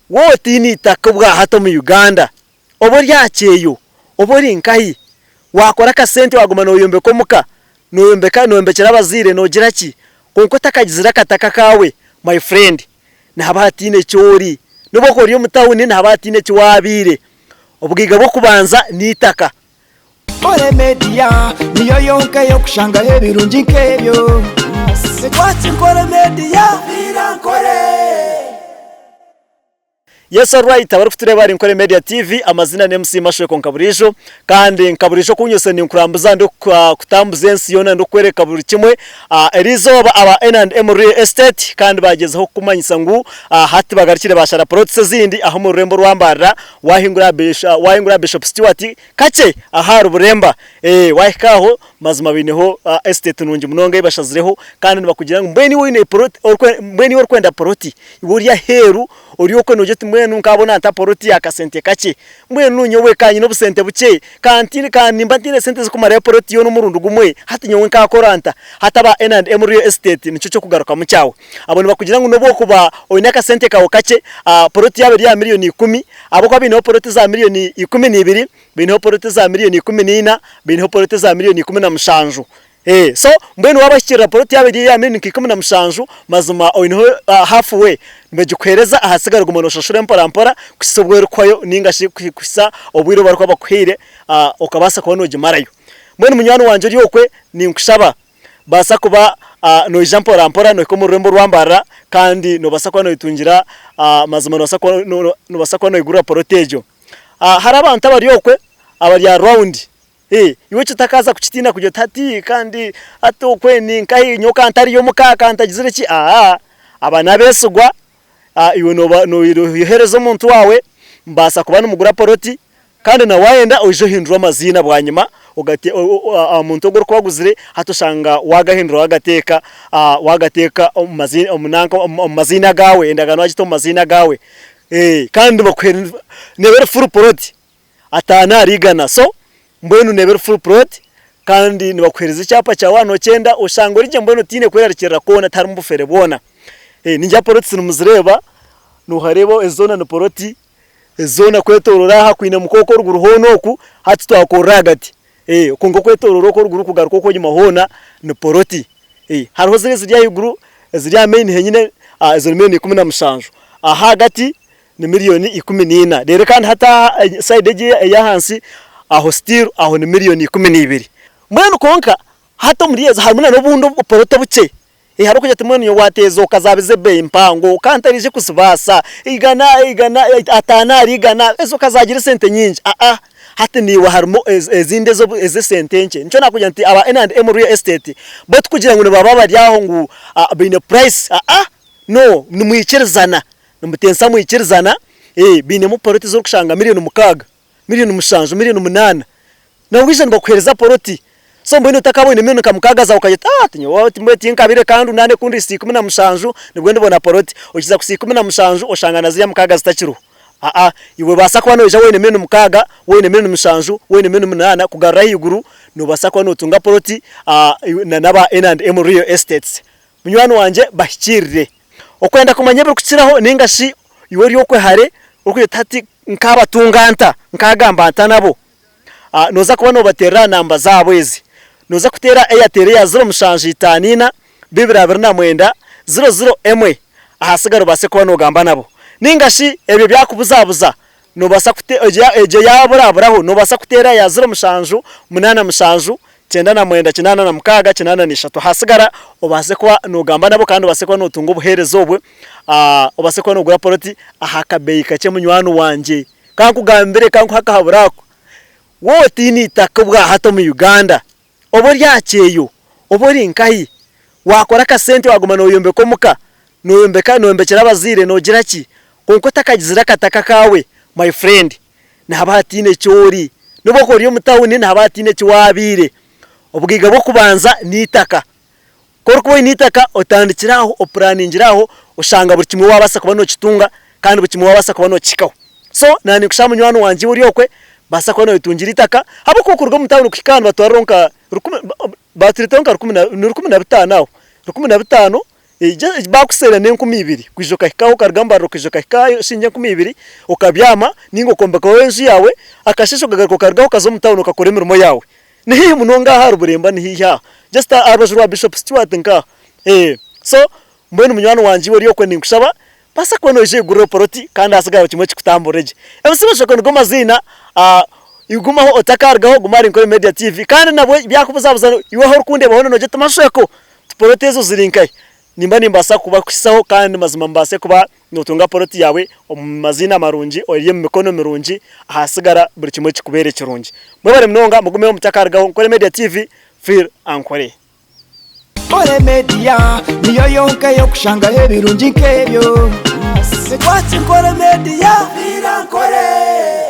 Waaba otaine eitaka obwahati omu Uganda, oba ori aha kyeyo, oba ori nkahi, waakora akasente waaguma nooyombeka omuka, nooyombeka nooyombekyera abazaire noogira ki, kwonka otakagizire akataka akaawe my friend, nihaba hataine eki ori. N'obu okuba ori omu tawuni nihaba hataine eki waabaire. Obugaiga bw'okubanza n'eitaka. Nkore Media niyo yonka ey'okushangaho ebirungi nk'ebyo. Twaki Nkore Media? Yes alright abarikutureeba ahari Nkore Media TV amazina ni MC Mashweko nka buriijo kandi nka buriijo okunyose ninkurambuza ndikukutambuza ensi yoona ndikukwereka buri kimwe. Eriizooba aba N and M Real Estate kandi bagyezaho kukumanyisa ngu hati bagarukire bashara plots ezindi aha omu rurembo orwa Mbarara wahingura wahingura aha Bishop Stuart Kakye aha ahari Buremba. Wahika aho mazima baineho estate nungi munonga ei bashazireho kandi nibakugira ngu mbwenu iwe oine plot mbwenu iwe orikwenda plot iwe ori aheeru ori okwe noogira oti mbwenu nkaabona nta plot akasente kakye mbwenu nyowe ka nyine obusente bukye ka ntiine ka nimba ntiine sente zirikumarayo plot yoona omurundi gumwe hati nyowe nkaakora nta? Hati aba N and M Real Estate nikyo ky'okugarukamu kyawe. Abo nibakugira ngu n'obu orikuba oine akasente kaawe kakye plot yaaba eri aha miriyoni ikumi ahabw'okuba baineho plot za miriyoni 12, baineho poloti za miriyoni 14, baineho poloti za miriyoni 17. So mbwenu waabahikirira poloti yaaba eri eya miriyoni nka 17, mazima oineho half way, nibagikuheereza ahasigara ogume nooshashura mpora mpora kuhitsya obu erikuhwayo nainga shi kuhitsya obwire obu barikuba bakuhaire okabaasa kuba noogimarayo. Mbwenu munywani wangye ori okwe ninkushaba Baasa kuba noija mpora mpora nohika omu rurembo orwa Mbarara kandi nobaasa kuba noyetungira mazima nobaasa kuba noyegurira poloti egyo. Hariho abantu abari okwe abari aha rawundi iwe ekyo otakaza kukitiina kugira oti hati kandi hati okwe ninkahi nyowe ka ntariyo omuka ka ntagizire ki aa aba n'abesigwa iwe noyohereza omuntu waawe mubaasa kuba nimugura poloti Kandi na waayenda oije ohindure amaziina bwanyima ogate aha muntu ogu orikuba oguzire hati oshanga waagahindura waagateeka waagateeka omu maziina omu nanka omu maziina agaawe endagaano waagita omu maziina agaawe. Kandi bakuhe neeba eri full plot ataano ahari igana so mbwenu neeba eri full plot kandi nibakuheereza ekyapa kyawe waaba nookyenda oshanga ori gye mbwenu otaine kwerarikirira kwona tiharimu bufere bwona. Ningira plots nimuzireeba noohareeba ezi zoona ni poloti. Ezi zoona kwetoorora aha kwine mukooko oruguru hoona oku, hati twakorera ahagati. Kwonka okwetoorora oku oruguru kugaruka oku enyima hoona ni poloti. Hariho ziri eziri ahaiguru eziri aha main henyine ezo ni miriyoni 17. Aha ahagati ni miriyoni 14. Reero kandi hati aha sayidi egi ey'ahansi aho still aho ni miriyoni 12. Mbwenu kwonka hati omuri ezo harimu n'obundi obupoloti obukye. Hariho okugira oti mbwenu nyowe wateeza okazaaba ez'ebeeyi mpango ka ntariije kuzibaasa, eigana, eigana, ataano ahari eigana, ezo okazagira esente nyingi. Aa, hati naiwe harimu ezindi ez'esente nkye. Nikyo naakugira nti aba N and M Real Estate bo tikugira ngu nibaba bari aho ngu baine purayisi, aa, no, nimwikirizana, nimutensa mwikirizana, bainemu poloti ezi orikushanga miriyoni mukaaga. Miriyoni mushanju, miriyoni munaana, nangwa nibakuheereza poloti. So mbwenu otakaboine miriyoni nka mukaaga zaawe okagira oti aah nyowe mbwenu tinkabire ka ndunane ku ndihitsya 17 nibwo ndibona poloti. Okiza kuhitsya 17 oshanga na ziriya mukaaga zitakiriho. Aa iwe obaasa kuba noija waine miriyoni mukaaga, waine miriyoni mushanju, waine miriyoni munaana kugarura ahaiguru noobaasa kuba nootunga poloti na n'aba N and M Real Estates. Munywani wangye bahikiirire. Okwenda kumanya ebirikukiraho nainga shi iwe ori okwe hare orikugira oti hati Nkaabatunga nta? Nkaagamba nta nabo? Nooza kuba noobateerera aha namba zaabo ezi. Nooza kuteera Airtel eya ziro mushanju itaano ina, bibiri abiri na mwenda, ziro ziro emwe, ahasigara obaase kuba noogamba nabo. Nainga shi ebyo byakubuzabuza, noobaasa kute egyo yaaburaburaho, noobaasa kuteera eya ziro mushanju munaana mushanju, kyenda na mwenda, kinaana na mukaaga, kinaana na ishatu. Ahasigara obaase kuba noogamba nabo kandi obaase kuba nootunga obuheereza obwo. Obaase kuba noogura poloti aha kabeeyi kakye munywani wangye. Ka nkugambire, ka nkuhe akahabura ako, waaba otaine eitaka obwahati omu Uganda, oba ori aha kyeyo, oba ori nkahi, waakora akasente waaguma nooyombeka omuka, nooyombeka nooyombekyera abazaire noogira ki, kwonka otakagizire akataka akaawe my friend, nihaba hataine eki ori. N'obu okuba ori omu tawuni nihaba hataine eki waabaire. Obugaiga bw'okubanza n'eitaka. Ku orikuba oine eitaka otandikire aho opuraningire aho oshanga buri kimwe wabaasa kuba nokitunga kandi buri kimwe wabaasa kuba nokihikaho. So naaba ninkushaba munywani wangye iwe ori okwe baasa kuba noyetungira eitaka ahabw'okuba okuruga omu tawuni kuhika aha nibatwariraho nka rukumi batureetaho nka rukumi na ni 15 aho, 15. Baakuseera n'enkumi ibiri kwija okahikaho okaruga Mbarara okaija okahikayo osingye enkumi ibiri okabyama nainga okombekaho enju yaawe akasheeshe okagaruka okarugaho okaza omu tawuni okakora emirimo yaawe. Ni haihi munonga aha ahari Buremba ni haihi aha just aha rubaju rwa Bishop Stuart nk'aha. So mbwenu munywani wangye iwe ori okwe ninkushaba baasa kuba noija oyegurire poloti kandi ahasigara buri kimwe kikutamburire gye. MC Mashoko nigo maziina, gumaho otakarugaho guma ahari Nkore Media TV kandi nabwe byakubuzabuza iwe ahu orikundeeba hoona noogira oti Mashoko poloti ezo ziri nkahi? Nimba nimbaasa kubakuhisaho kandi mazima mbaase kuba nootunga poloti yaawe omu maziina marungi ori omu mikono mirungi ahasigara buri kimwe kikubeere kirungi. Mwebare munonga mugumeho mutakarugaho Nkore Media TV feel Ankore. Nkore Media niyo yonka ey'okushangaho ebirungi nk'ebyo. Twaki Nkore Media, feel Ankore.